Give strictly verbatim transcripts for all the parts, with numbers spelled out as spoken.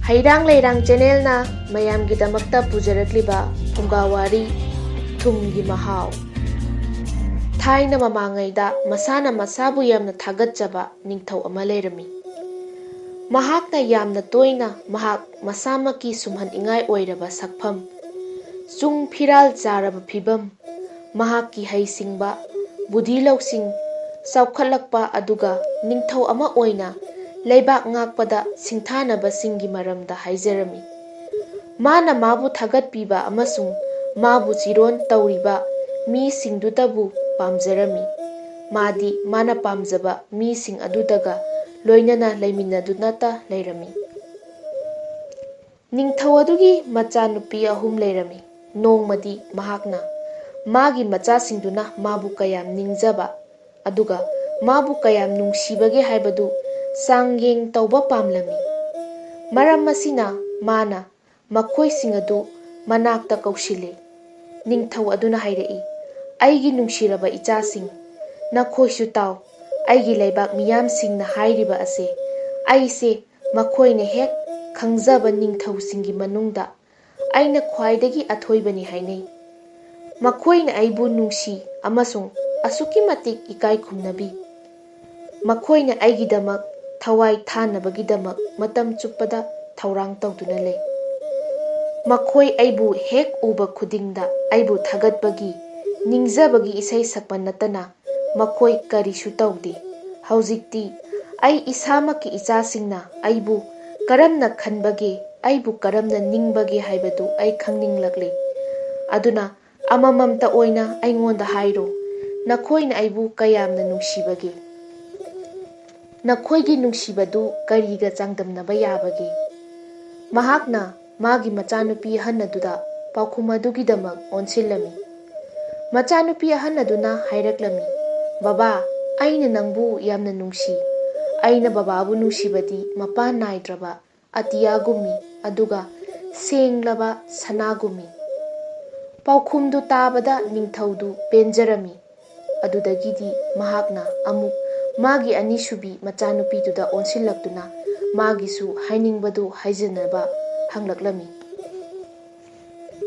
ꯍꯩꯔꯥꯡ ꯂꯩꯔꯥꯡ ꯆꯦꯅꯦꯜꯅ ꯃꯌꯥꯝꯒꯤꯗꯃꯛꯇ ꯄꯨꯖꯔꯛꯂꯤꯕ ꯐꯨꯡꯒꯥ ꯋꯥꯔꯤ, ꯊꯨꯝꯒꯤ ꯃꯍꯥꯎ꯫ ꯊꯥꯏꯅ ꯃꯃꯥꯡꯉꯩꯗ ꯃꯁꯥꯅ ꯃꯁꯥꯕꯨ ꯌꯥꯝꯅ ꯊꯥꯒꯠꯆꯕ ꯅꯤꯡꯊꯧ ꯑꯃ ꯂꯩꯔꯝꯃꯤ꯫ ꯃꯍꯥꯛꯅ ꯌꯥꯝꯅ ꯇꯣꯏꯅ ꯃꯍꯥꯛ ꯃꯁꯥꯃꯛꯀꯤ ꯁꯨꯝꯍꯟꯅꯤꯡꯉꯥꯏ ꯑꯣꯏꯔꯕ ꯁꯛꯐꯝ, ꯆꯨꯡ ꯐꯤꯔꯥꯜ ꯆꯥꯔꯕ ꯐꯤꯚꯝ, ꯃꯍꯥꯛꯀꯤ ꯍꯩꯁꯤꯡꯕ, ꯕꯨꯙꯤ ꯂꯧꯁꯤꯡ, ꯆꯥꯎꯈꯠꯂꯛꯄ, ꯑꯗꯨꯒ ꯅꯤꯡꯊꯧ ꯑꯃ ꯑꯣꯏꯅ ꯂꯩꯕꯥꯛ ꯉꯥꯛꯄꯗ ꯁꯤꯡꯊꯥꯅꯕꯁꯤꯡꯒꯤ ꯃꯔꯝꯗ ꯍꯥꯏꯖꯔꯝꯃꯤ꯫ ꯃꯥꯅ ꯃꯥꯕꯨ ꯊꯥꯒꯠꯄꯤꯕ ꯑꯃꯁꯨꯡ ꯃꯥꯕꯨ ꯆꯤꯔꯣꯟ ꯇꯧꯔꯤꯕ ꯃꯤꯁꯤꯡꯗꯨꯇꯕꯨ ꯄꯥꯝꯖꯔꯝꯃꯤ꯫ ꯃꯥꯗꯤ ꯃꯥꯅ ꯄꯥꯝꯖꯕ ꯃꯤꯁꯤꯡ ꯑꯗꯨꯗꯒ ꯂꯣꯏꯅꯅ ꯂꯩꯃꯤꯟꯅꯗꯨꯅꯇ ꯂꯩꯔꯝꯃꯤ꯫ ꯅꯤꯡꯊꯧ ꯑꯗꯨꯒꯤ ꯃꯆꯥꯅꯨꯄꯤ ꯑꯍꯨꯝ ꯂꯩꯔꯝꯃꯤ꯫ ꯅꯣꯡꯃꯗꯤ ꯃꯍꯥꯛꯅ ꯃꯥꯒꯤ ꯃꯆꯥꯁꯤꯡꯗꯨꯅ ꯃꯥꯕꯨ ꯀꯌꯥꯝ ꯅꯤꯡꯖꯕ, ꯑꯗꯨꯒ ꯃꯥꯕꯨ ꯀꯌꯥꯝ ꯅꯨꯡꯁꯤꯕꯒꯦ ꯍꯥꯏꯕꯗꯨ ꯆꯥꯡꯌꯦꯡ ꯇꯧꯕ ꯄꯥꯝꯂꯝꯃꯤ꯫ ꯃꯔꯝ ꯑꯁꯤꯅ ꯃꯥꯅ ꯃꯈꯣꯏꯁꯤꯡ ꯑꯗꯨ ꯃꯅꯥꯛꯇ ꯀꯧꯁꯤꯜꯂꯤ꯫ ꯅꯤꯡꯊꯧ ꯑꯗꯨꯅ ꯍꯥꯏꯔꯛꯏ, "ꯑꯩꯒꯤ ꯅꯨꯡꯁꯤꯔꯕ ꯏꯆꯥꯁꯤꯡ, ꯅꯈꯣꯏꯁꯨ ꯇꯥꯎ꯫ ꯑꯩꯒꯤ ꯂꯩꯕꯥꯛ ꯃꯤꯌꯥꯝꯁꯤꯡꯅ ꯍꯥꯏꯔꯤꯕ ꯑꯁꯦ, ꯑꯩꯁꯦ ꯃꯈꯣꯏꯅ ꯍꯦꯛ ꯈꯪꯖꯕ ꯅꯤꯡꯊꯧꯁꯤꯡꯒꯤ ꯃꯅꯨꯡꯗ ꯑꯩꯅ ꯈ꯭ꯋꯥꯏꯗꯒꯤ ꯑꯊꯣꯏꯕꯅꯤ ꯍꯥꯏꯅꯩ꯫ ꯃꯈꯣꯏꯅ ꯑꯩꯕꯨ ꯅꯨꯡꯁꯤ ꯑꯃꯁꯨꯡ ꯑꯁꯨꯛꯀꯤ ꯃꯇꯤꯛ ꯏꯀꯥꯏ ꯈꯨꯝꯅꯕꯤ꯫ ꯃꯈꯣꯏꯅ ꯑꯩꯒꯤꯗꯃꯛ ꯊꯋꯥꯏ ꯊꯥꯅꯕꯒꯤꯗꯃꯛ ꯃꯇꯝ ꯆꯨꯞꯄꯗ ꯊꯧꯔꯥꯡ ꯇꯧꯗꯨꯅ ꯂꯩ꯫ ꯃꯈꯣꯏ ꯑꯩꯕꯨ ꯍꯦꯛ ꯎꯕ ꯈꯨꯗꯤꯡꯗ ꯑꯩꯕꯨ ꯊꯥꯒꯠꯄꯒꯤ, ꯅꯤꯡꯖꯕꯒꯤ ꯏꯁꯩ ꯁꯛꯄ ꯅꯠꯇꯅ ꯃꯈꯣꯏ ꯀꯔꯤꯁꯨ ꯇꯧꯗꯦ꯫ ꯍꯧꯖꯤꯛꯇꯤ ꯑꯩ ꯏꯁꯥꯃꯛꯀꯤ ꯏꯆꯥꯁꯤꯡꯅ ꯑꯩꯕꯨ ꯀꯔꯝꯅ ꯈꯟꯕꯒꯦ, ꯑꯩꯕꯨ ꯀꯔꯝꯅ ꯅꯤꯡꯕꯒꯦ ꯍꯥꯏꯕꯗꯨ ꯑꯩ ꯈꯪꯅꯤꯡꯂꯛꯂꯦ꯫ ꯑꯗꯨꯅ ꯑꯃꯃꯝꯇ ꯑꯣꯏꯅ ꯑꯩꯉꯣꯟꯗ ꯍꯥꯏꯔꯣ, ꯅꯈꯣꯏꯅ ꯑꯩꯕꯨ ꯀꯌꯥꯝꯅ ꯅꯨꯡꯁꯤꯕꯒꯦ? ꯅꯈꯣꯏꯒꯤ ꯅꯨꯡꯁꯤꯕꯗꯨ ꯀꯔꯤꯒ ꯆꯥꯡꯗꯝꯅꯕ ꯌꯥꯕꯒꯦ?" ꯃꯍꯥꯛꯅ ꯃꯥꯒꯤ ꯃꯆꯥꯅꯨꯄꯤ ꯑꯍꯟ ꯑꯗꯨꯗ ꯄꯥꯎꯈꯨꯝ ꯑꯗꯨꯒꯤꯗꯃꯛ ꯑꯣꯟꯁꯤꯜꯂꯝꯃꯤ꯫ ꯃꯆꯥꯅꯨꯄꯤ ꯑꯍꯟ ꯑꯗꯨꯅ ꯍꯥꯏꯔꯛꯂꯝꯃꯤ, "ꯕꯕꯥ, ꯑꯩꯅ ꯅꯪꯕꯨ ꯌꯥꯝꯅ ꯅꯨꯡꯁꯤ꯫ ꯑꯩꯅ ꯕꯕꯥꯕꯨ ꯅꯨꯡꯁꯤꯕꯗꯤ ꯃꯄꯥꯟ ꯅꯥꯏꯗ꯭ꯔꯕ ꯑꯇꯤꯌꯥꯒꯨꯝꯃꯤ, ꯑꯗꯨꯒ ꯁꯦꯡꯂꯕ ꯁꯅꯥꯒꯨꯝꯃꯤ꯫" ꯄꯥꯎꯈꯨꯝꯗꯨ ꯇꯥꯕꯗ ꯅꯤꯡꯊꯧꯗꯨ ꯄꯦꯟꯖꯔꯝꯃꯤ꯫ ꯑꯗꯨꯗꯒꯤꯗꯤ ꯃꯍꯥꯛꯅ ꯑꯃꯨꯛ ꯃꯥꯒꯤ ꯑꯅꯤꯁꯨꯕꯤ ꯃꯆꯥꯅꯨꯄꯤꯗꯨꯗ ꯑꯣꯟꯁꯤꯜꯂꯛꯇꯨꯅ, ꯃꯥꯒꯤꯁꯨ ꯍꯥꯏꯅꯤꯡꯕꯗꯨ ꯍꯥꯏꯖꯅꯕ ꯍꯪꯂꯛꯂꯝꯃꯤ꯫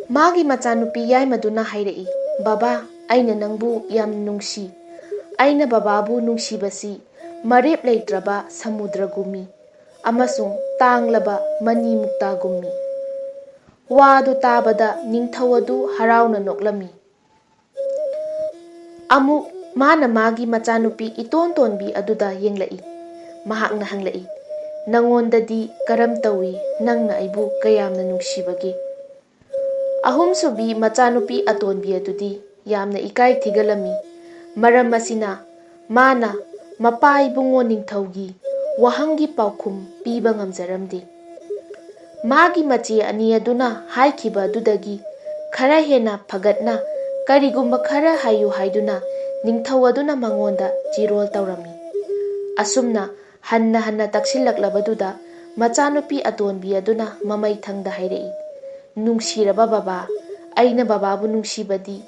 ꯃꯥꯒꯤ ꯃꯆꯥꯅꯨꯄꯤ ꯌꯥꯏꯃꯗꯨꯅ ꯍꯥꯏꯔꯛꯏ, "ꯕꯕꯥ, ꯑꯩꯅ ꯅꯪꯕꯨ ꯌꯥꯝꯅ ꯅꯨꯡꯁꯤ꯫ ꯑꯩꯅ ꯕꯕꯥꯕꯨ ꯅꯨꯡꯁꯤꯕꯁꯤ ꯃꯔꯦꯞ ꯂꯩꯇ꯭ꯔꯕ ꯁꯃꯨꯗ꯭ꯔꯒꯨꯝꯃꯤ ꯑꯃꯁꯨꯡ ꯇꯥꯡꯂꯕ ꯃꯅꯤ ꯃꯨꯛꯇꯥꯒꯨꯝꯃꯤ꯫" ꯋꯥꯗꯨ ꯇꯥꯕꯗ ꯅꯤꯡꯊꯧ ꯑꯗꯨ ꯍꯔꯥꯎꯅ ꯅꯣꯛꯂꯝꯃꯤ꯫ ꯑꯃꯨꯛ ꯃꯥꯅ ꯃꯥꯒꯤ ꯃꯆꯥꯅꯨꯄꯤ ꯏꯇꯣꯟ ꯇꯣꯟꯕꯤ ꯑꯗꯨꯗ ꯌꯦꯡꯂꯛꯏ꯫ ꯃꯍꯥꯛꯅ ꯍꯪꯂꯛꯏ, "ꯅꯉꯣꯟꯗꯗꯤ ꯀꯔꯝ ꯇꯧꯏ? ꯅꯪꯅ ꯑꯩꯕꯨ ꯀꯌꯥꯝꯅ ꯅꯨꯡꯁꯤꯕꯒꯦ?" ꯑꯍꯨꯝꯁꯨꯕꯤ ꯃꯆꯥꯅꯨꯄꯤ ꯑꯇꯣꯟꯕꯤ ꯑꯗꯨꯗꯤ ꯌꯥꯝꯅ ꯏꯀꯥꯏ ꯊꯤꯒꯠꯂꯝꯃꯤ꯫ ꯃꯔꯝ ꯑꯁꯤꯅ ꯃꯥꯅ ꯃꯄꯥ ꯏꯕꯨꯡꯉꯣ ꯅꯤꯡꯊꯧꯒꯤ ꯋꯥꯍꯪꯒꯤ ꯄꯥꯎꯈꯨꯝ ꯄꯤꯕ ꯉꯝꯖꯔꯝꯗꯦ꯫ ꯃꯥꯒꯤ ꯃꯆꯦ ꯑꯅꯤ ꯑꯗꯨꯅ ꯍꯥꯏꯈꯤꯕ ꯑꯗꯨꯗꯒꯤ ꯈꯔ ꯍꯦꯟꯅ ꯐꯒꯠꯅ ꯀꯔꯤꯒꯨꯝꯕ ꯈꯔ ꯍꯥꯏꯌꯨ ꯍꯥꯏꯗꯨꯅ ꯅꯤꯡꯊꯧ ꯑꯗꯨꯅ ꯃꯉꯣꯟꯗ ꯆꯤꯔꯣꯜ ꯇꯧꯔꯝꯃꯤ꯫ ꯑꯁꯨꯝꯅ ꯍꯟꯅ ꯍꯟꯅ ꯇꯛꯁꯤꯜꯂꯛꯂꯕꯗꯨꯗ ꯃꯆꯥꯅꯨꯄꯤ ꯑꯇꯣꯟꯕꯤ ꯑꯗꯨꯅ ꯃꯃꯩ ꯊꯪꯗ ꯍꯥꯏꯔꯛꯏ, "ꯅꯨꯡꯁꯤꯔꯕ ꯕꯕꯥ, ꯑꯩꯅ ꯕꯕꯥꯕꯨ ꯅꯨꯡꯁꯤꯕꯗꯤ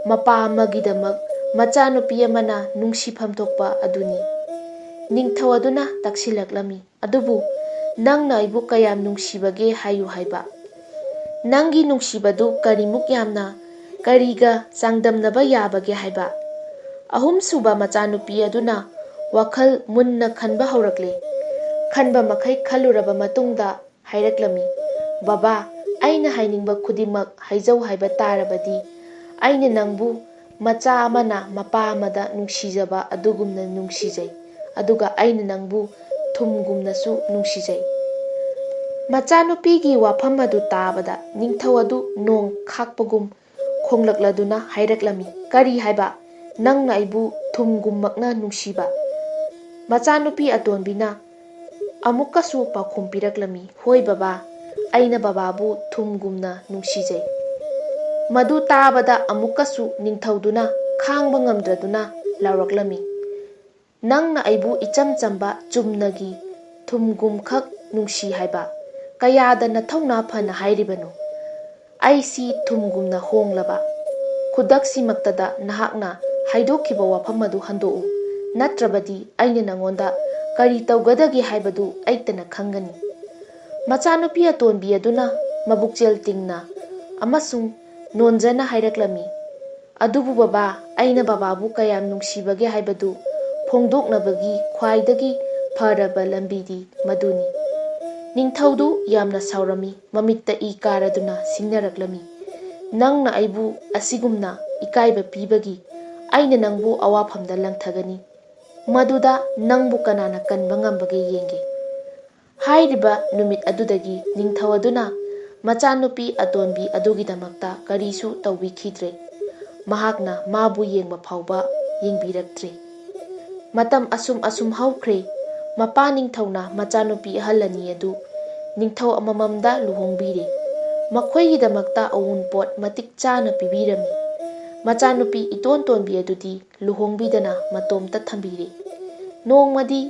ꯃꯄꯥ ꯑꯃꯒꯤꯗꯃꯛ ꯃꯆꯥꯅꯨꯄꯤ ꯑꯃꯅ ꯅꯨꯡꯁꯤꯐꯝ ꯊꯣꯛꯄ ꯑꯗꯨꯅꯤ꯫" ꯅꯤꯡꯊꯧ ꯑꯗꯨꯅ ꯇꯛꯁꯤꯜꯂꯛꯂꯝꯃꯤ, "ꯑꯗꯨꯕꯨ ꯅꯪꯅ ꯑꯩꯕꯨ ꯀꯌꯥꯝ ꯅꯨꯡꯁꯤꯕꯒꯦ ꯍꯥꯏꯌꯨ ꯍꯥꯏꯕ꯫ ꯅꯪꯒꯤ ꯅꯨꯡꯁꯤꯕꯗꯨ ꯀꯔꯤꯃꯨꯛ ꯌꯥꯝꯅ, ꯀꯔꯤꯒ ꯆꯥꯡꯗꯝꯅꯕ ꯌꯥꯕꯒꯦ ꯍꯥꯏꯕ?" ꯑꯍꯨꯝꯁꯨꯕ ꯃꯆꯥꯅꯨꯄꯤ ꯑꯗꯨꯅ ꯋꯥꯈꯜ ꯃꯨꯟꯅ ꯈꯟꯕ ꯍꯧꯔꯛꯂꯦ꯫ ꯈꯟꯕ ꯃꯈꯩ ꯈꯜꯂꯨꯔꯕ ꯃꯇꯨꯡꯗ ꯍꯥꯏꯔꯛꯂꯝꯃꯤ, "ꯕꯕꯥ, ꯑꯩꯅ ꯍꯥꯏꯅꯤꯡꯕ ꯈꯨꯗꯤꯡꯃꯛ ꯍꯥꯏꯖꯧ ꯍꯥꯏꯕ ꯇꯥꯔꯕꯗꯤ, ꯑꯩꯅ ꯅꯪꯕꯨ ꯃꯆꯥ ꯑꯃꯅ ꯃꯄꯥ ꯑꯃꯗ ꯅꯨꯡꯁꯤꯖꯕ ꯑꯗꯨꯒꯨꯝꯅ ꯅꯨꯡꯁꯤꯖꯩ, ꯑꯗꯨꯒ ꯑꯩꯅ ꯅꯪꯕꯨ ꯊꯨꯝꯒꯨꯝꯅꯁꯨ ꯅꯨꯡꯁꯤꯖꯩ꯫" ꯃꯆꯥꯅꯨꯄꯤꯒꯤ ꯋꯥꯐꯝ ꯑꯗꯨ ꯇꯥꯕꯗ ꯅꯤꯡꯊꯧ ꯑꯗꯨ ꯅꯣꯡ ꯈꯥꯛꯄꯒꯨꯝ ꯈꯣꯡꯂꯛꯂꯗꯨꯅ ꯍꯥꯏꯔꯛꯂꯝꯃꯤ, "ꯀꯔꯤ ꯍꯥꯏꯕ? ꯅꯪꯅ ꯑꯩꯕꯨ ꯊꯨꯝꯒꯨꯝꯃꯛꯅ ꯅꯨꯡꯁꯤꯕ?" ꯃꯆꯥꯅꯨꯄꯤ ꯑꯇꯣꯟꯕꯤꯅ ꯑꯃꯨꯛꯀꯁꯨ ꯄꯥꯎꯈꯨꯝ ꯄꯤꯔꯛꯂꯝꯃꯤ, "ꯍꯣꯏ ꯕꯕꯥ, ꯑꯩꯅ ꯕꯕꯥꯕꯨ ꯊꯨꯝꯒꯨꯝꯅ ꯅꯨꯡꯁꯤꯖꯩ꯫" ꯃꯗꯨ ꯇꯥꯕꯗ ꯑꯃꯨꯛꯀꯁꯨ ꯅꯤꯡꯊꯧꯗꯨꯅ ꯈꯥꯡꯕ ꯉꯝꯗ꯭ꯔꯗꯨꯅ ꯂꯥꯎꯔꯛꯂꯝꯃꯤ, "ꯅꯪꯅ ꯑꯩꯕꯨ ꯏꯆꯝ ꯆꯝꯕ ꯆꯨꯝꯅꯒꯤ ꯊꯨꯝꯒꯨꯝꯈꯛ ꯅꯨꯡꯁꯤ ꯍꯥꯏꯕ? ꯀꯌꯥꯗ ꯅꯊꯧꯅꯥ ꯐꯅ ꯍꯥꯏꯔꯤꯕꯅꯣ! ꯑꯩꯁꯤ ꯊꯨꯝꯒꯨꯝꯅ ꯍꯣꯡꯂꯕ꯫ ꯈꯨꯗꯛꯁꯤꯃꯛꯇꯗ ꯅꯍꯥꯛꯅ ꯍꯥꯏꯗꯣꯛꯈꯤꯕ ꯋꯥꯐꯝ ꯑꯗꯨ ꯍꯟꯗꯣꯛꯎ, ꯅꯠꯇ꯭ꯔꯕꯗꯤ ꯑꯩꯅ ꯅꯉꯣꯟꯗ ꯀꯔꯤ ꯇꯧꯒꯗꯒꯦ ꯍꯥꯏꯕꯗꯨ ꯑꯩꯇꯅ ꯈꯪꯒꯅꯤ꯫ ꯃꯆꯥꯅꯨꯄꯤ ꯑꯇꯣꯟꯕꯤ ꯑꯗꯨꯅ ꯃꯕꯨꯛꯆꯦꯜ ꯇꯤꯡꯅ ꯑꯃꯁꯨꯡ ꯅꯣꯟꯖꯅ ꯍꯥꯏꯔꯛꯂꯝꯃꯤ, "ꯑꯗꯨꯕꯨ ꯕꯕꯥ, ꯑꯩꯅ ꯕꯕꯥꯕꯨ ꯀꯌꯥꯝ ꯅꯨꯡꯁꯤꯕꯒꯦ ꯍꯥꯏꯕꯗꯨ ꯐꯣꯡꯗꯣꯛꯅꯕꯒꯤ ꯈ꯭ꯋꯥꯏꯗꯒꯤ ꯐꯔꯕ ꯂꯝꯕꯤꯗꯤ ꯃꯗꯨꯅꯤ꯫" ꯅꯤꯡꯊꯧꯗꯨ ꯌꯥꯝꯅ ꯁꯥꯎꯔꯝꯃꯤ꯫ ꯃꯃꯤꯠꯇ ꯏ ꯀꯥꯔꯗꯨꯅ ꯁꯤꯡꯅꯔꯛꯂꯝꯃꯤ, "ꯅꯪꯅ ꯑꯩꯕꯨ ꯑꯁꯤꯒꯨꯝꯅ ꯏꯀꯥꯏꯕ ꯄꯤꯕꯒꯤ ꯑꯩꯅ ꯅꯪꯕꯨ ꯑꯋꯥꯐꯝꯗ ꯂꯪꯊꯒꯅꯤ꯫ ꯃꯗꯨꯗ ꯅꯪꯕꯨ ꯀꯅꯥꯅ ꯀꯟꯕ ꯉꯝꯕꯒꯦ ꯌꯦꯡꯒꯦ꯫" ꯍꯥꯏꯔꯤꯕ ꯅꯨꯃꯤꯠ ꯑꯗꯨꯗꯒꯤ ꯅꯤꯡꯊꯧ ꯑꯗꯨꯅ ꯃꯆꯥꯅꯨꯄꯤ ꯑꯇꯣꯟꯕꯤ ꯑꯗꯨꯒꯤꯗꯃꯛꯇ ꯀꯔꯤꯁꯨ ꯇꯧꯕꯤꯈꯤꯗ꯭ꯔꯦ꯫ ꯃꯍꯥꯛꯅ ꯃꯥꯕꯨ ꯌꯦꯡꯕ ꯐꯥꯎꯕ ꯌꯦꯡꯕꯤꯔꯛꯇ꯭ꯔꯦ꯫ ꯃꯇꯝ ꯑꯁꯨꯝ ꯑꯁꯨꯝ ꯍꯧꯈ꯭ꯔꯦ꯫ ꯃꯄꯥ ꯅꯤꯡꯊꯧꯅ ꯃꯆꯥꯅꯨꯄꯤ ꯑꯍꯜ ꯑꯅꯤ ꯑꯗꯨ ꯅꯤꯡꯊꯧ ꯑꯃꯃꯝꯗ ꯂꯨꯍꯣꯡꯕꯤꯔꯦ꯫ ꯃꯈꯣꯏꯒꯤꯗꯃꯛꯇ ꯑꯎꯟꯄꯣꯠ ꯃꯇꯤꯛ ꯆꯥꯅ ꯄꯤꯕꯤꯔꯝꯃꯤ꯫ ꯃꯆꯥꯅꯨꯄꯤ ꯏꯇꯣꯟ ꯇꯣꯟꯕꯤ ꯑꯗꯨꯗꯤ ꯂꯨꯍꯣꯡꯕꯤꯗꯅ ꯃꯇꯣꯝꯇ ꯊꯝꯕꯤꯔꯦ꯫ ꯅꯣꯡꯃꯗꯤ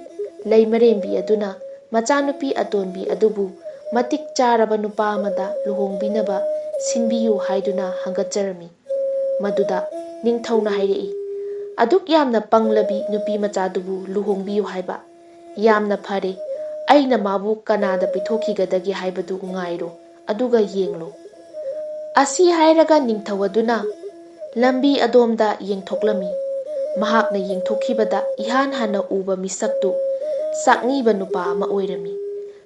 ꯂꯩꯃꯔꯦꯝꯕꯤ ꯑꯗꯨꯅ ꯃꯆꯥꯅꯨꯄꯤ ꯑꯇꯣꯟꯕꯤ ꯑꯗꯨꯕꯨ ꯃꯇꯤꯛ ꯆꯥꯔꯕ ꯅꯨꯄꯥ ꯑꯃꯗ ꯂꯨꯍꯣꯡꯕꯤꯅꯕ ꯁꯤꯟꯕꯤꯌꯨ ꯍꯥꯏꯗꯨꯅ ꯍꯪꯒꯠꯆꯔꯝꯃꯤ꯫ ꯃꯗꯨꯗ ꯅꯤꯡꯊꯧꯅ ꯍꯥꯏꯔꯛꯏ, "ꯑꯗꯨꯛ ꯌꯥꯝꯅ ꯄꯪꯂꯕꯤ ꯅꯨꯄꯤ ꯃꯆꯥꯗꯨꯕꯨ ꯂꯨꯍꯣꯡꯕꯤꯌꯨ ꯍꯥꯏꯕ? ꯌꯥꯝꯅ ꯐꯔꯦ, ꯑꯩꯅ ꯃꯥꯕꯨ ꯀꯅꯥꯗ ꯄꯤꯊꯣꯛꯈꯤꯒꯗꯒꯦ ꯍꯥꯏꯕꯗꯨ ꯉꯥꯏꯔꯣ, ꯑꯗꯨꯒ ꯌꯦꯡꯂꯣ꯫" ꯑꯁꯤ ꯍꯥꯏꯔꯒ ꯅꯤꯡꯊꯧ ꯑꯗꯨꯅ ꯂꯝꯕꯤ ꯑꯗꯣꯝꯗ ꯌꯦꯡꯊꯣꯛꯂꯝꯃꯤ꯫ ꯃꯍꯥꯛꯅ ꯌꯦꯡꯊꯣꯛꯈꯤꯕꯗ ꯏꯍꯥꯟ ꯍꯥꯟꯅ ꯎꯕ ꯃꯤꯁꯛꯇꯨ ꯆꯥꯛꯅꯤꯕ ꯅꯨꯄꯥ ꯑꯃ ꯑꯣꯏꯔꯝꯃꯤ꯫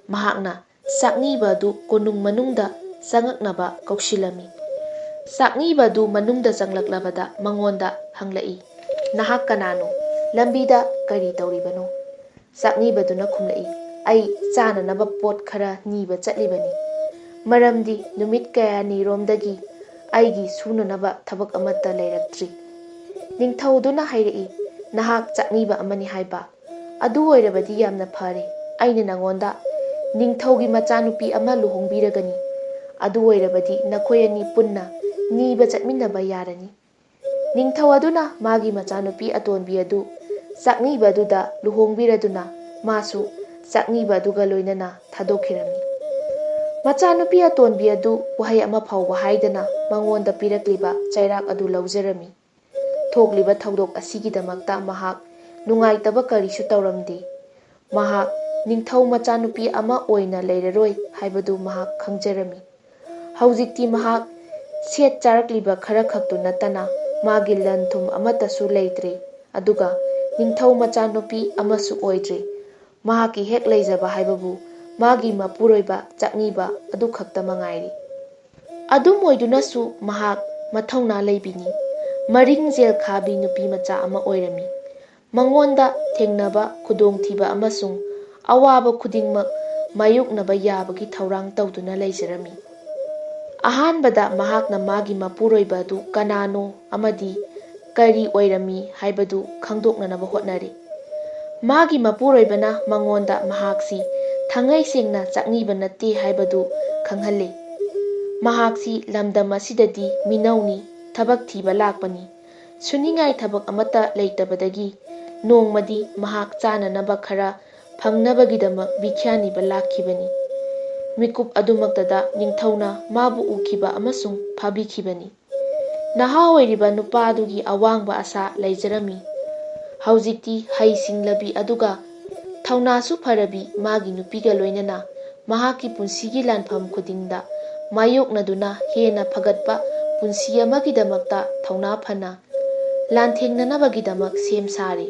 ꯃꯍꯥꯛꯅ ꯆꯥꯛꯅꯤꯕ ꯑꯗꯨ ꯀꯣꯅꯨꯡ ꯃꯅꯨꯡꯗ ꯆꯪꯉꯛꯅꯕ ꯀꯧꯁꯤꯜꯂꯝꯃꯤ꯫ ꯆꯥꯛꯅꯤꯕ ꯑꯗꯨ ꯃꯅꯨꯡꯗ ꯆꯪꯂꯛꯂꯕꯗ ꯃꯉꯣꯟꯗ ꯍꯪꯂꯛꯏ, "ꯅꯍꯥꯛ ꯀꯅꯥꯅꯣ? ꯂꯝꯕꯤꯗ ꯀꯔꯤ ꯇꯧꯔꯤꯕꯅꯣ?" ꯆꯥꯛꯅꯤꯕꯗꯨꯅ ꯈꯨꯝꯂꯛꯏ, "ꯑꯩ ꯆꯥꯅꯅꯕ ꯄꯣꯠ ꯈꯔ ꯅꯤꯕ ꯆꯠꯂꯤꯕꯅꯤ꯫ ꯃꯔꯝꯗꯤ ꯅꯨꯃꯤꯠ ꯀꯌꯥꯅꯤꯔꯣꯝꯗꯒꯤ ꯑꯩꯒꯤ ꯁꯨꯅꯅꯕ ꯊꯕꯛ ꯑꯃꯠꯇ ꯂꯩꯔꯛꯇ꯭ꯔꯤ꯫" ꯅꯤꯡꯊꯧꯗꯨꯅ ꯍꯥꯏꯔꯛꯏ, "ꯅꯍꯥꯛ ꯆꯥꯛꯅꯤꯕ ꯑꯃꯅꯤ ꯍꯥꯏꯕ? ꯑꯗꯨ ꯑꯣꯏꯔꯕꯗꯤ ꯌꯥꯝꯅ ꯐꯔꯦ꯫ ꯑꯩꯅ ꯅꯉꯣꯟꯗ ꯅꯤꯡꯊꯧꯒꯤ ꯃꯆꯥꯅꯨꯄꯤ ꯑꯃ ꯂꯨꯍꯣꯡꯕꯤꯔꯒꯅꯤ꯫ ꯑꯗꯨ ꯑꯣꯏꯔꯕꯗꯤ ꯅꯈꯣꯏ ꯑꯅꯤ ꯄꯨꯟꯅ ꯅꯤꯕ ꯆꯠꯃꯤꯟꯅꯕ ꯌꯥꯔꯅꯤ꯫" ꯅꯤꯡꯊꯧ ꯑꯗꯨꯅ ꯃꯥꯒꯤ ꯃꯆꯥꯅꯨꯄꯤ ꯑꯇꯣꯟꯕꯤ ꯑꯗꯨ ꯆꯥꯛꯅꯤꯕ ꯑꯗꯨꯗ ꯂꯨꯍꯣꯡꯕꯤꯔꯗꯨꯅ ꯃꯥꯁꯨ ꯆꯥꯛꯅꯤꯕ ꯑꯗꯨꯒ ꯂꯣꯏꯅꯅ ꯊꯥꯗꯣꯛꯈꯤꯔꯝꯃꯤ꯫ ꯃꯆꯥꯅꯨꯄꯤ ꯑꯇꯣꯟꯕꯤ ꯑꯗꯨ ꯋꯥꯍꯩ ꯑꯃ ꯐꯥꯎꯕ ꯍꯥꯏꯗꯅ ꯃꯉꯣꯟꯗ ꯄꯤꯔꯛꯂꯤꯕ ꯆꯩꯔꯥꯛ ꯑꯗꯨ ꯂꯧꯖꯔꯝꯃꯤ꯫ ꯊꯣꯛꯂꯤꯕ ꯊꯧꯗꯣꯛ ꯑꯁꯤꯒꯤꯗꯃꯛꯇ ꯃꯍꯥꯛ ꯅꯨꯡꯉꯥꯏꯇꯕ ꯀꯔꯤꯁꯨ ꯇꯧꯔꯝꯗꯦ꯫ ꯃꯍꯥꯛ ꯅꯤꯡꯊꯧ ꯃꯆꯥꯅꯨꯄꯤ ꯑꯃ ꯑꯣꯏꯅ ꯂꯩꯔꯔꯣꯏ ꯍꯥꯏꯕꯗꯨ ꯃꯍꯥꯛ ꯈꯪꯖꯔꯝꯃꯤ꯫ ꯍꯧꯖꯤꯛꯇꯤ ꯃꯍꯥꯛ ꯁꯦꯠ ꯆꯥꯔꯛꯂꯤꯕ ꯈꯔ ꯈꯛꯇꯨ ꯅꯠꯇꯅ ꯃꯥꯒꯤ ꯂꯟ ꯊꯨꯝ ꯑꯃꯠꯇꯁꯨ ꯂꯩꯇ꯭ꯔꯦ, ꯑꯗꯨꯒ ꯅꯤꯡꯊꯧ ꯃꯆꯥꯅꯨꯄꯤ ꯑꯃꯁꯨ ꯑꯣꯏꯗ꯭ꯔꯦ꯫ ꯃꯍꯥꯛꯀꯤ ꯍꯦꯛ ꯂꯩꯖꯕ ꯍꯥꯏꯕꯕꯨ ꯃꯥꯒꯤ ꯃꯄꯨꯔꯣꯏꯕ ꯆꯥꯛꯅꯤꯕ ꯑꯗꯨꯈꯛꯇ ꯃꯉꯥꯏꯔꯦ꯫ ꯑꯗꯨꯝ ꯑꯣꯏꯗꯨꯅꯁꯨ ꯃꯍꯥꯛ ꯃꯊꯧꯅꯥ ꯂꯩꯕꯤꯅꯤ꯫ ꯃꯔꯤꯡ ꯖꯦꯜ ꯈꯥꯕꯤ ꯅꯨꯄꯤ ꯃꯆꯥ ꯑꯃ ꯑꯣꯏꯔꯝꯃꯤ꯫ ꯃꯉꯣꯟꯗ ꯊꯦꯡꯅꯕ ꯈꯨꯗꯣꯡꯊꯤꯕ ꯑꯃꯁꯨꯡ ꯑꯋꯥꯕ ꯈꯨꯗꯤꯡꯃꯛ ꯃꯥꯌꯣꯛꯅꯕ ꯌꯥꯕꯒꯤ ꯊꯧꯔꯥꯡ ꯇꯧꯗꯨꯅ ꯂꯩꯖꯔꯝꯃꯤ꯫ ꯑꯍꯥꯟꯕꯗ ꯃꯍꯥꯛꯅ ꯃꯥꯒꯤ ꯃꯄꯨꯔꯣꯏꯕ ꯑꯗꯨ ꯀꯅꯥꯅꯣ ꯑꯃꯗꯤ ꯀꯔꯤ ꯑꯣꯏꯔꯝꯃꯤ ꯍꯥꯏꯕꯗꯨ ꯈꯪꯗꯣꯛꯅꯅꯕ ꯍꯣꯠꯅꯔꯤ꯫ ꯃꯥꯒꯤ ꯃꯄꯨꯔꯣꯏꯕꯅ ꯃꯉꯣꯟꯗ ꯃꯍꯥꯛꯁꯤ ꯊꯥꯡꯉꯩ ꯁꯦꯡꯅ ꯆꯥꯛꯅꯤꯕ ꯅꯠꯇꯦ ꯍꯥꯏꯕꯗꯨ ꯈꯪꯍꯜꯂꯤ꯫ ꯃꯍꯥꯛꯁꯤ ꯂꯝꯗꯝ ꯑꯁꯤꯗꯗꯤ ꯃꯤꯅꯧꯅꯤ, ꯊꯕꯛ ꯊꯤꯕ ꯂꯥꯛꯄꯅꯤ꯫ ꯁꯨꯅꯤꯡꯉꯥꯏ ꯊꯕꯛ ꯑꯃꯠꯇ ꯂꯩꯇꯕꯗꯒꯤ ꯅꯣꯡꯃꯗꯤ ꯃꯍꯥꯛ ꯆꯥꯅꯅꯕ ꯈꯔ ꯐꯪꯅꯕꯒꯤꯗꯃꯛ ꯚꯤꯈ꯭ꯌꯥ ꯅꯤꯕ ꯂꯥꯛꯈꯤꯕꯅꯤ꯫ ꯃꯤꯀꯨꯞ ꯑꯗꯨꯃꯛꯇꯗ ꯅꯤꯡꯊꯧꯅ ꯃꯥꯕꯨ ꯎꯈꯤꯕ ꯑꯃꯁꯨꯡ ꯐꯥꯕꯤꯈꯤꯕꯅꯤ꯫ ꯅꯍꯥ ꯑꯣꯏꯔꯤꯕ ꯅꯨꯄꯥ ꯑꯗꯨꯒꯤ ꯑꯋꯥꯡꯕ ꯑꯁꯥ ꯂꯩꯖꯔꯝꯃꯤ꯫ ꯍꯧꯖꯤꯛꯇꯤ ꯍꯩ ꯁꯤꯡꯂꯕꯤ ꯑꯗꯨꯒ ꯊꯧꯅꯥꯁꯨ ꯐꯔꯕꯤ ꯃꯥꯒꯤ ꯅꯨꯄꯤꯒ ꯂꯣꯏꯅꯅ ꯃꯍꯥꯛꯀꯤ ꯄꯨꯟꯁꯤꯒꯤ ꯂꯥꯟꯐꯝ ꯈꯨꯗꯤꯡꯗ ꯃꯥꯌꯣꯛꯅꯗꯨꯅ ꯍꯦꯟꯅ ꯐꯒꯠꯄ ꯄꯨꯟꯁꯤ ꯑꯃꯒꯤꯗꯃꯛꯇ ꯊꯧꯅꯥ ꯐꯅ ꯂꯥꯟꯊꯦꯡꯅꯅꯕꯒꯤꯗꯃꯛ ꯁꯦꯝ ꯁꯥꯔꯤ꯫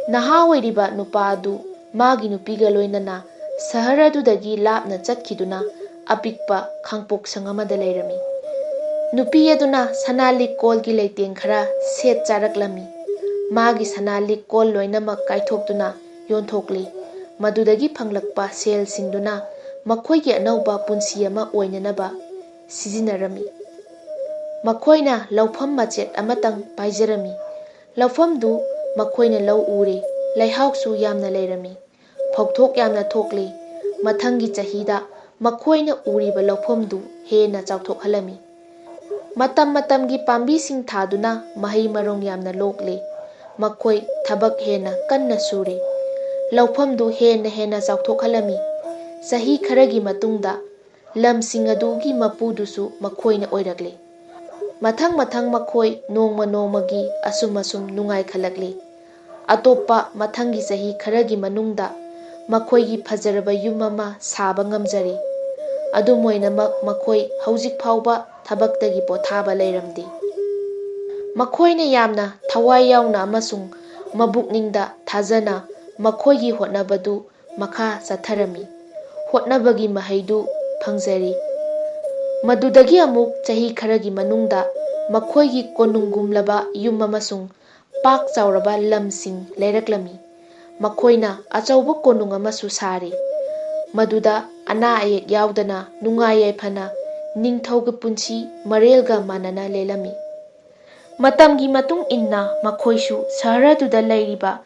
ꯅꯍꯥ ꯑꯣꯏꯔꯤꯕ ꯅꯨꯄꯥ ꯑꯗꯨ ꯃꯥꯒꯤ ꯅꯨꯄꯤꯒ ꯂꯣꯏꯅꯅ ꯁꯍꯔ ꯑꯗꯨꯗꯒꯤ ꯂꯥꯞꯅ ꯆꯠꯈꯤꯗꯨꯅ ꯑꯄꯤꯛꯄ ꯈꯥꯡꯄꯣꯛꯁꯪ ꯑꯃꯗ ꯂꯩꯔꯝꯃꯤ꯫ ꯅꯨꯄꯤ ꯑꯗꯨꯅ ꯁꯅꯥ ꯂꯤꯛ ꯀꯣꯜꯒꯤ ꯂꯩꯇꯦꯡ ꯈꯔ ꯁꯦꯠ ꯆꯥꯔꯛꯂꯝꯃꯤ꯫ ꯃꯥꯒꯤ ꯁꯅꯥ ꯂꯤꯛ ꯀꯣꯜ ꯂꯣꯏꯅꯃꯛ ꯀꯥꯏꯊꯣꯛꯇꯨꯅ ꯌꯣꯟꯊꯣꯛꯂꯤ꯫ ꯃꯗꯨꯗꯒꯤ ꯐꯪꯂꯛꯄ ꯁꯦꯜꯁꯤꯡꯗꯨꯅ ꯃꯈꯣꯏꯒꯤ ꯑꯅꯧꯕ ꯄꯨꯟꯁꯤ ꯑꯃ ꯑꯣꯏꯅꯅꯕ ꯁꯤꯖꯤꯟꯅꯔꯝꯃꯤ꯫ ꯃꯈꯣꯏꯅ ꯂꯧꯐꯝ ꯃꯆꯦꯠ ꯑꯃꯇꯪ ꯄꯥꯏꯖꯔꯝꯃꯤ꯫ ꯂꯧꯐꯝꯗꯨ ꯃꯈꯣꯏꯅ ꯂꯧ ꯎꯔꯦ, ꯂꯩꯍꯥꯎꯁꯨ ꯌꯥꯝꯅ ꯂꯩꯔꯝꯃꯤ꯫ ꯐꯧꯊꯣꯛ ꯌꯥꯝꯅ ꯊꯣꯛꯂꯦ꯫ ꯃꯊꯪꯒꯤ ꯆꯍꯤꯗ ꯃꯈꯣꯏꯅ ꯎꯔꯤꯕ ꯂꯧꯐꯝꯗꯨ ꯍꯦꯟꯅ ꯆꯥꯎꯊꯣꯛꯍꯜꯂꯝꯃꯤ꯫ ꯃꯇꯝ ꯃꯇꯝꯒꯤ ꯄꯥꯝꯕꯤꯁꯤꯡ ꯊꯥꯗꯨꯅ ꯃꯍꯩ ꯃꯔꯣꯡ ꯌꯥꯝꯅ ꯂꯣꯛꯂꯦ꯫ ꯃꯈꯣꯏ ꯊꯕꯛ ꯍꯦꯟꯅ ꯀꯟꯅ ꯁꯨꯔꯦ꯫ ꯂꯧꯐꯝꯗꯨ ꯍꯦꯟꯅ ꯍꯦꯟꯅ ꯆꯥꯎꯊꯣꯛꯍꯜꯂꯝꯃꯤ꯫ ꯆꯍꯤ ꯈꯔꯒꯤ ꯃꯇꯨꯡꯗ ꯂꯝꯁꯤꯡ ꯑꯗꯨꯒꯤ ꯃꯄꯨꯗꯨꯁꯨ ꯃꯈꯣꯏꯅ ꯑꯣꯏꯔꯛꯂꯦ꯫ ꯃꯊꯪ ꯃꯊꯪ ꯃꯈꯣꯏ ꯅꯣꯡꯃ ꯅꯣꯡꯃꯒꯤ ꯑꯁꯨꯝ ꯑꯁꯨꯝ ꯅꯨꯡꯉꯥꯏꯈꯠꯂꯛꯂꯦ꯫ ꯑꯇꯣꯞꯄ ꯃꯊꯪꯒꯤ ꯆꯍꯤ ꯈꯔꯒꯤ ꯃꯅꯨꯡꯗ ꯃꯈꯣꯏꯒꯤ ꯐꯖꯔꯕ ꯌꯨꯝ ꯑꯃ ꯁꯥꯕ ꯉꯝꯖꯔꯦ꯫ ꯑꯗꯨꯝ ꯑꯣꯏꯅꯃꯛ, ꯃꯈꯣꯏ ꯍꯧꯖꯤꯛ ꯐꯥꯎꯕ ꯊꯕꯛꯇꯒꯤ ꯄꯣꯊꯥꯕ ꯂꯩꯔꯝꯗꯦ꯫ ꯃꯈꯣꯏꯅ ꯌꯥꯝꯅ ꯊꯋꯥꯏ ꯌꯥꯎꯅ ꯑꯃꯁꯨꯡ ꯃꯕꯨꯛꯅꯤꯡꯗ ꯊꯥꯖꯅ ꯃꯈꯣꯏꯒꯤ ꯍꯣꯠꯅꯕꯗꯨ ꯃꯈꯥ ꯆꯠꯊꯔꯝꯃꯤ꯫ ꯍꯣꯠꯅꯕꯒꯤ ꯃꯍꯩꯗꯨ ꯐꯪꯖꯔꯤ꯫ ꯃꯗꯨꯗꯒꯤ ꯑꯃꯨꯛ ꯆꯍꯤ ꯈꯔꯒꯤ ꯃꯅꯨꯡꯗ ꯃꯈꯣꯏꯒꯤ ꯀꯣꯅꯨꯡꯒꯨꯝꯂꯕ ꯌꯨꯝ ꯑꯃꯁꯨꯡ ꯄꯥꯛ ꯆꯥꯎꯔꯕ ꯂꯝꯁꯤꯡ ꯂꯩꯔꯛꯂꯝꯃꯤ꯫ ꯃꯈꯣꯏꯅ ꯑꯆꯧꯕ ꯀꯣꯅꯨꯡ ꯑꯃꯁꯨ ꯁꯥꯔꯤ, ꯃꯗꯨꯗ ꯑꯅꯥ ꯑꯌꯦꯛ ꯌꯥꯎꯗꯅ ꯅꯨꯡꯉꯥꯏ ꯌꯥꯏꯐꯅ ꯅꯤꯡꯊꯧꯒꯤ ꯄꯨꯟꯁꯤ ꯃꯔꯦꯜꯒ ꯃꯥꯟꯅꯅ ꯂꯦꯜꯂꯝꯃꯤ꯫ ꯃꯇꯝꯒꯤ ꯃꯇꯨꯡ ꯏꯟꯅ ꯃꯈꯣꯏꯁꯨ ꯁꯍꯔꯗꯨꯗ ꯂꯩꯔꯤꯕ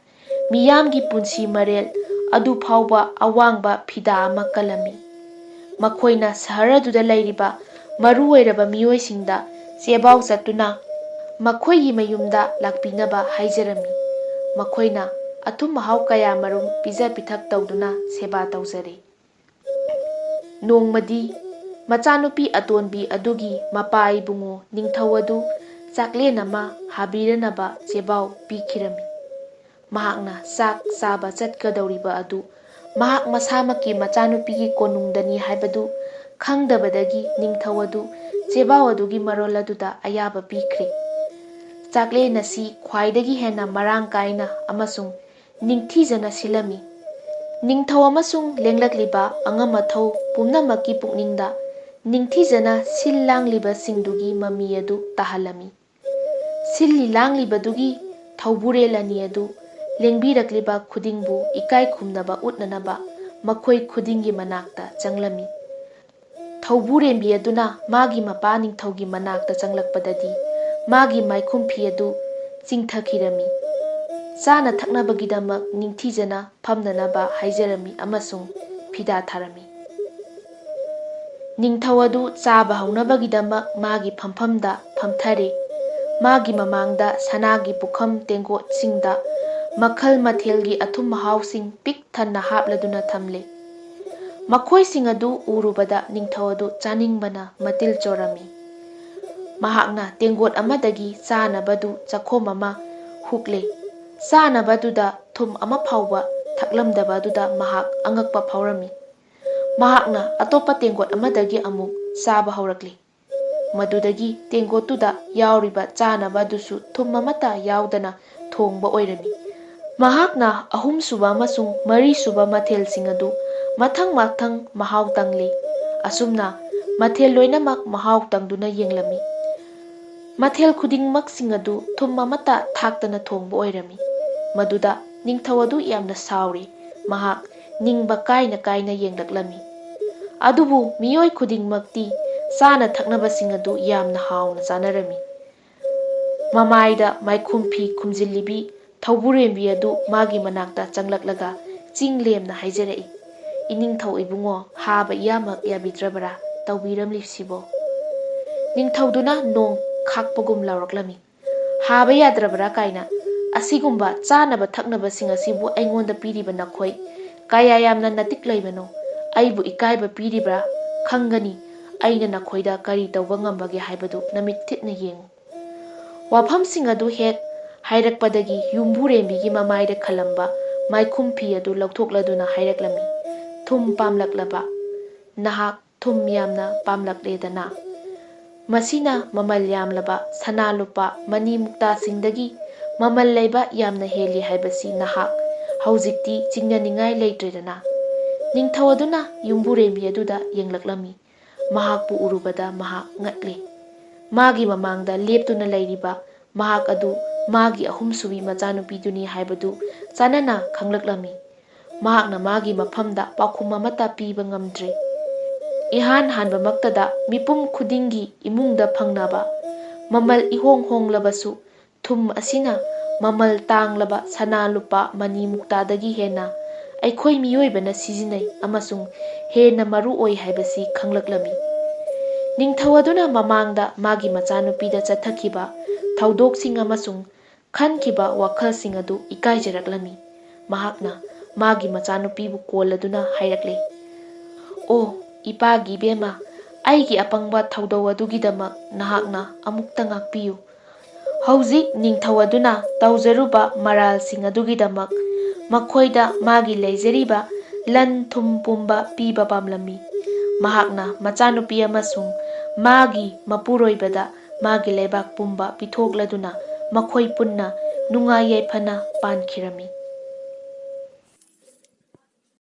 ꯃꯤꯌꯥꯝꯒꯤ ꯄꯨꯟꯁꯤ ꯃꯔꯦꯜ ꯑꯗꯨ ꯐꯥꯎꯕ ꯑꯋꯥꯡꯕ ꯐꯤꯗꯥ ꯑꯃ ꯀꯜꯂꯝꯃꯤ꯫ ꯃꯈꯣꯏꯅ ꯁꯍꯔ ꯑꯗꯨꯗ ꯂꯩꯔꯤꯕ ꯃꯔꯨ ꯑꯣꯏꯔꯕ ꯃꯤꯑꯣꯏꯁꯤꯡꯗ ꯆꯦꯕꯥꯎ ꯆꯠꯇꯨꯅ ꯃꯈꯣꯏꯒꯤ ꯃꯌꯨꯝꯗ ꯂꯥꯛꯄꯤꯅꯕ ꯍꯥꯏꯖꯔꯝꯃꯤ꯫ ꯃꯈꯣꯏꯅ ꯑꯊꯨꯝ ꯑꯍꯥꯎ ꯀꯌꯥ ꯃꯔꯨꯝ ꯄꯤꯖ ꯄꯤꯊꯛ ꯇꯧꯗꯨꯅ ꯁꯦꯕꯥ ꯇꯧꯖꯔꯦ꯫ ꯅꯣꯡꯃꯗꯤ ꯃꯆꯥꯅꯨꯄꯤ ꯑꯇꯣꯟꯕꯤ ꯑꯗꯨꯒꯤ ꯃꯄꯥ ꯏꯕꯨꯡꯉꯣ ꯅꯤꯡꯊꯧ ꯑꯗꯨ ꯆꯥꯛꯂꯦꯟ ꯑꯃ ꯍꯥꯕꯤꯔꯅꯕ ꯆꯦꯕꯥꯎ ꯄꯤꯈꯤꯔꯝꯃꯤ꯫ ꯃꯍꯥꯛꯅ ꯆꯥꯛ ꯆꯥꯕ ꯆꯠꯀꯗꯧꯔꯤꯕ ꯑꯗꯨ ꯃꯍꯥꯛ ꯃꯁꯥꯃꯛꯀꯤ ꯃꯆꯥꯅꯨꯄꯤꯒꯤ ꯀꯣꯅꯨꯡꯗꯅꯤ ꯍꯥꯏꯕꯗꯨ ꯈꯪꯗꯕꯗꯒꯤ ꯅꯤꯡꯊꯧ ꯑꯗꯨ ꯆꯦꯕꯥꯎ ꯑꯗꯨꯒꯤ ꯃꯔꯣꯜ ꯑꯗꯨꯗ ꯑꯌꯥꯕ ꯄꯤꯈ꯭ꯔꯦ꯫ ꯆꯥꯛꯂꯦꯟ ꯑꯁꯤ ꯈ꯭ꯋꯥꯏꯗꯒꯤ ꯍꯦꯟꯅ ꯃꯔꯥꯡ ꯀꯥꯏꯅ ꯑꯃꯁꯨꯡ ꯅꯤꯡꯊꯤꯖꯅ ꯁꯤꯜꯂꯝꯃꯤ꯫ ꯅꯤꯡꯊꯧ ꯑꯃꯁꯨꯡ ꯂꯦꯡꯂꯛꯂꯤꯕ ꯑꯉꯝ ꯑꯊꯧ ꯄꯨꯝꯅꯃꯛꯀꯤ ꯄꯨꯛꯅꯤꯡꯗ ꯅꯤꯡꯊꯤꯖꯅ ꯁꯤꯜ ꯂꯥꯡꯂꯤꯕꯁꯤꯡꯗꯨꯒꯤ ꯃꯃꯤ ꯑꯗꯨ ꯇꯥꯍꯜꯂꯝꯃꯤ꯫ ꯁꯤꯜꯂꯤ ꯂꯥꯡꯂꯤꯕꯗꯨꯒꯤ ꯊꯧꯕꯨꯔꯦꯜ ꯑꯅꯤ ꯑꯗꯨ ꯂꯦꯡꯕꯤꯔꯛꯂꯤꯕ ꯈꯨꯗꯤꯡꯕꯨ ꯏꯀꯥꯏ ꯈꯨꯝꯅꯕ ꯎꯠꯅꯅꯕ ꯃꯈꯣꯏ ꯈꯨꯗꯤꯡꯒꯤ ꯃꯅꯥꯛꯇ ꯆꯪꯂꯝꯃꯤ꯫ ꯊꯧꯕꯨꯔꯦꯝꯕꯤ ꯑꯗꯨꯅ ꯃꯥꯒꯤ ꯃꯄꯥ ꯅꯤꯡꯊꯧꯒꯤ ꯃꯅꯥꯛꯇ ꯆꯪꯂꯛꯄꯗꯗꯤ ꯃꯥꯒꯤ ꯃꯥꯏꯈꯨꯝ ꯐꯤ ꯑꯗꯨ ꯆꯤꯡꯊꯈꯤꯔꯝꯃꯤ꯫ ꯆꯥꯅ ꯊꯛꯅꯕꯒꯤꯗꯃꯛ ꯅꯤꯡꯊꯤꯖꯅ ꯐꯝꯅꯅꯕ ꯍꯥꯏꯖꯔꯝꯃꯤ ꯑꯃꯁꯨꯡ ꯐꯤꯗꯥ ꯊꯥꯔꯝꯃꯤ꯫ ꯅꯤꯡꯊꯧ ꯑꯗꯨ ꯆꯥꯕ ꯍꯧꯅꯕꯒꯤꯗꯃꯛ ꯃꯥꯒꯤ ꯐꯝꯐꯝꯗ ꯐꯝꯊꯔꯦ꯫ ꯃꯥꯒꯤ ꯃꯃꯥꯡꯗ ꯁꯅꯥꯒꯤ ꯄꯨꯈꯝ ꯇꯦꯡꯀꯣꯠꯁꯤꯡꯗ ꯃꯈꯜ ꯃꯊꯦꯜꯒꯤ ꯑꯊꯨꯝ ꯑꯍꯥꯎꯁꯤꯡ ꯄꯤꯛ ꯊꯟꯅ ꯍꯥꯞꯂꯗꯨꯅ ꯊꯝꯂꯦ꯫ ꯃꯈꯣꯏꯁꯤꯡ ꯑꯗꯨ ꯎꯔꯨꯕꯗ ꯅꯤꯡꯊꯧ ꯑꯗꯨ ꯆꯥꯅꯤꯡꯕꯅ ꯃꯇꯤꯜ ꯆꯣꯔꯝꯃꯤ꯫ ꯃꯍꯥꯛꯅ ꯇꯦꯡꯀꯣꯠ ꯑꯃꯗꯒꯤ ꯆꯥꯅꯕꯗꯨ ꯆꯈꯣꯝ ꯑꯃ ꯍꯨꯛꯂꯦ꯫ ꯆꯥꯅꯕꯗꯨꯗ ꯊꯨꯝ ꯑꯃ ꯐꯥꯎꯕ ꯊꯛꯂꯝꯗꯕꯗꯨꯗ ꯃꯍꯥꯛ ꯑꯉꯛꯄ ꯐꯥꯎꯔꯝꯃꯤ꯫ ꯃꯍꯥꯛꯅ ꯑꯇꯣꯞꯄ ꯇꯦꯡꯀꯣꯠ ꯑꯃꯗꯒꯤ ꯑꯃꯨꯛ ꯆꯥꯕ ꯍꯧꯔꯛꯂꯤ꯫ ꯃꯗꯨꯗꯒꯤ ꯇꯦꯡꯀꯣꯠꯇꯨꯗ ꯌꯥꯎꯔꯤꯕ ꯆꯥꯅꯕ ꯑꯗꯨꯁꯨ ꯊꯨꯝ ꯑꯃꯠꯇ ꯌꯥꯎꯗꯅ ꯊꯣꯡꯕ ꯑꯣꯏꯔꯝꯃꯤ꯫ ꯃꯍꯥꯛꯅ ꯑꯍꯨꯝꯁꯨꯕ ꯑꯃꯁꯨꯡ ꯃꯔꯤꯁꯨꯕ ꯃꯊꯦꯜꯁꯤꯡ ꯑꯗꯨ ꯃꯊꯪ ꯃꯊꯪ ꯃꯍꯥꯎ ꯇꯪꯂꯤ꯫ ꯑꯁꯨꯝꯅ ꯃꯊꯦꯜ ꯂꯣꯏꯅꯃꯛ ꯃꯍꯥꯎ ꯇꯪꯗꯨꯅ ꯌꯦꯡꯂꯝꯃꯤ꯫ ꯃꯊꯦꯜ ꯈꯨꯗꯤꯡꯃꯛꯁꯤꯡ ꯑꯗꯨ ꯊꯨꯝ ꯑꯃꯠꯇ ꯊꯥꯛꯇꯅ ꯊꯣꯡꯕ ꯑꯣꯏꯔꯝꯃꯤ꯫ ꯃꯗꯨꯗ ꯅꯤꯡꯊꯧ ꯑꯗꯨ ꯌꯥꯝꯅ ꯁꯥꯎꯔꯤ꯫ ꯃꯍꯥꯛ ꯅꯤꯡꯕ ꯀꯥꯏꯅ ꯀꯥꯏꯅ ꯌꯦꯡꯂꯛꯂꯝꯃꯤ꯫ ꯑꯗꯨꯕꯨ ꯃꯤꯑꯣꯏ ꯈꯨꯗꯤꯡꯃꯛꯇꯤ ꯆꯥꯅ ꯊꯛꯅꯕꯁꯤꯡ ꯑꯗꯨ ꯌꯥꯝꯅ ꯍꯥꯎꯅ ꯆꯥꯅꯔꯝꯃꯤ꯫ ꯃꯃꯥꯏꯗ ꯃꯥꯏꯈꯨꯝ ꯐꯤ ꯈꯨꯝꯖꯤꯜꯂꯤꯕꯤ ꯊꯧꯕꯨꯔꯦꯝꯕꯤ ꯑꯗꯨ ꯃꯥꯒꯤ ꯃꯅꯥꯛꯇ ꯆꯪꯂꯛꯂꯒ ꯆꯤꯡ ꯂꯦꯝꯅ ꯍꯥꯏꯖꯔꯛꯏ, "ꯏꯅꯤꯡꯊꯧ ꯏꯕꯨꯡꯉꯣ, ꯍꯥꯕ ꯏꯌꯥꯃꯛ ꯌꯥꯕꯤꯗ꯭ꯔꯕꯔꯥ ꯇꯧꯕꯤꯔꯝꯂꯤꯕꯁꯤꯕꯣ?" ꯅꯤꯡꯊꯧꯗꯨꯅ ꯅꯣꯡ ꯈꯥꯛꯄꯒꯨꯝ ꯂꯥꯎꯔꯛꯂꯝꯃꯤ, "ꯍꯥꯕ ꯌꯥꯗ꯭ꯔꯕꯔꯥ ꯀꯥꯏꯅ? ꯑꯁꯤꯒꯨꯝꯕ ꯆꯥꯅꯕ ꯊꯛꯅꯕꯁꯤꯡ ꯑꯁꯤꯕꯨ ꯑꯩꯉꯣꯟꯗ ꯄꯤꯔꯤꯕ ꯅꯈꯣꯏ ꯀꯌꯥ ꯌꯥꯝꯅ ꯅꯇꯤꯛ ꯂꯩꯕꯅꯣ? ꯑꯩꯕꯨ ꯏꯀꯥꯏꯕ ꯄꯤꯔꯤꯕ꯭ꯔꯥ? ꯈꯪꯒꯅꯤ ꯑꯩꯅ ꯅꯈꯣꯏꯗ ꯀꯔꯤ ꯇꯧꯕ ꯉꯝꯕꯒꯦ ꯍꯥꯏꯕꯗꯨ ꯅꯃꯤꯠ ꯊꯤꯠꯅ ꯌꯦꯡꯉꯨ꯫" ꯋꯥꯐꯝꯁꯤꯡ ꯑꯗꯨ ꯍꯦꯛ ꯍꯥꯏꯔꯛꯄꯗꯒꯤ ꯌꯨꯝꯕꯨꯔꯦꯝꯕꯤꯒꯤ ꯃꯃꯥꯏꯗ ꯈꯜꯂꯝꯕ ꯃꯥꯏꯈꯨꯝ ꯐꯤ ꯑꯗꯨ ꯂꯧꯊꯣꯛꯂꯗꯨꯅ ꯍꯥꯏꯔꯛꯂꯝꯃꯤ, "ꯊꯨꯝ ꯄꯥꯝꯂꯛꯂꯕ? ꯅꯍꯥꯛ ꯊꯨꯝ ꯌꯥꯝꯅ ꯄꯥꯝꯂꯛꯂꯦꯗꯅ꯫ ꯃꯁꯤꯅ ꯃꯃꯜ ꯌꯥꯝꯂꯕ ꯁꯅꯥ ꯂꯨꯄꯥ ꯃꯅꯤ ꯃꯨꯛꯇꯥꯁꯤꯡꯗꯒꯤ ꯃꯃꯜ ꯂꯩꯕ ꯌꯥꯝꯅ ꯍꯦꯜꯂꯤ ꯍꯥꯏꯕꯁꯤ ꯅꯍꯥꯛ ꯍꯧꯖꯤꯛꯇꯤ ꯆꯤꯡꯅꯅꯤꯡꯉꯥꯏ ꯂꯩꯇ꯭ꯔꯦꯗꯅ꯫" ꯅꯤꯡꯊꯧ ꯑꯗꯨꯅ ꯌꯨꯝꯕꯨꯔꯦꯝꯕꯤ ꯑꯗꯨꯗ ꯌꯦꯡꯂꯛꯂꯝꯃꯤ꯫ ꯃꯍꯥꯛꯄꯨ ꯎꯔꯨꯕꯗ ꯃꯍꯥꯛ ꯉꯛꯂꯤ꯫ ꯃꯥꯒꯤ ꯃꯃꯥꯡꯗ ꯂꯦꯞꯇꯨꯅ ꯂꯩꯔꯤꯕ ꯃꯍꯥꯛ ꯑꯗꯨ ꯃꯥꯒꯤ ꯑꯍꯨꯝꯁꯨꯕꯤ ꯃꯆꯥꯅꯨꯄꯤꯗꯨꯅꯤ ꯍꯥꯏꯕꯗꯨ ꯆꯥꯅꯅ ꯈꯪꯂꯛꯂꯝꯃꯤ꯫ ꯃꯍꯥꯛꯅ ꯃꯥꯒꯤ ꯃꯐꯝꯗ ꯄꯥꯎꯈꯨꯝ ꯑꯃꯠꯇ ꯄꯤꯕ ꯉꯝꯗ꯭ꯔꯤ꯫ ꯏꯍꯥꯟ ꯍꯥꯟꯕꯃꯛꯇꯗ ꯃꯤꯄꯨꯝ ꯈꯨꯗꯤꯡꯒꯤ ꯏꯃꯨꯡꯗ ꯐꯪꯅꯕ ꯃꯃꯜ ꯏꯍꯣꯡ ꯍꯣꯡꯂꯕꯁꯨ ꯊꯨꯝ ꯑꯁꯤꯅ ꯃꯃꯜ ꯇꯥꯡꯂꯕ ꯁꯅꯥ ꯂꯨꯄꯥ ꯃꯅꯤ ꯃꯨꯛꯇꯥꯗꯒꯤ ꯍꯦꯟꯅ ꯑꯩꯈꯣꯏ ꯃꯤꯑꯣꯏꯕꯅ ꯁꯤꯖꯤꯟꯅꯩ ꯑꯃꯁꯨꯡ ꯍꯦꯟꯅ ꯃꯔꯨ ꯑꯣꯏ ꯍꯥꯏꯕꯁꯤ ꯈꯪꯂꯛꯂꯝꯃꯤ꯫ ꯅꯤꯡꯊꯧ ꯑꯗꯨꯅ ꯃꯃꯥꯡꯗ ꯃꯥꯒꯤ ꯃꯆꯥꯅꯨꯄꯤꯗ ꯆꯠꯊꯈꯤꯕ ꯊꯧꯗꯣꯛꯁꯤꯡ ꯑꯃꯁꯨꯡ ꯈꯟꯈꯤꯕ ꯋꯥꯈꯜꯁꯤꯡ ꯑꯗꯨ ꯏꯀꯥꯏꯖꯔꯛꯂꯝꯃꯤ꯫ ꯃꯍꯥꯛꯅ ꯃꯥꯒꯤ ꯃꯆꯥꯅꯨꯄꯤꯕꯨ ꯀꯣꯜꯂꯗꯨꯅ ꯍꯥꯏꯔꯛꯂꯦ, "ꯑꯣ, ꯏꯄꯥꯒꯤ ꯏꯕꯦꯝꯃ, ꯑꯩꯒꯤ ꯑꯄꯪꯕ ꯊꯧꯗꯧ ꯑꯗꯨꯒꯤꯗꯃꯛ ꯅꯍꯥꯛꯅ ꯑꯃꯨꯛꯇ ꯉꯥꯛꯄꯤꯌꯨ꯫ ꯍꯧꯖꯤꯛ ꯅꯤꯡꯊꯧ ꯑꯗꯨꯅ ꯇꯧꯖꯔꯨꯕ ꯃꯔꯥꯜꯁꯤꯡ ꯑꯗꯨꯒꯤꯗꯃꯛ ꯃꯈꯣꯏꯗ ꯃꯥꯒꯤ ꯂꯩꯖꯔꯤꯕ ꯂꯟ ꯊꯨꯝ ꯄꯨꯝꯕ ꯄꯤꯕ ꯄꯥꯝꯂꯝꯃꯤ꯫ ꯃꯍꯥꯛꯅ ꯃꯆꯥꯅꯨꯄꯤ ꯑꯃꯁꯨꯡ ꯃꯥꯒꯤ ꯃꯄꯨꯔꯣꯏꯕꯗ ꯃꯥꯒꯤ ꯂꯩꯕꯥꯛ ꯄꯨꯝꯕ ꯄꯤꯊꯣꯛꯂꯗꯨꯅ ꯃꯈꯣꯏ ꯄꯨꯟꯅ ꯅꯨꯡꯉꯥꯏ ꯌꯥꯏꯐꯅ ꯄꯥꯟꯈꯤꯔꯝꯃꯤ꯫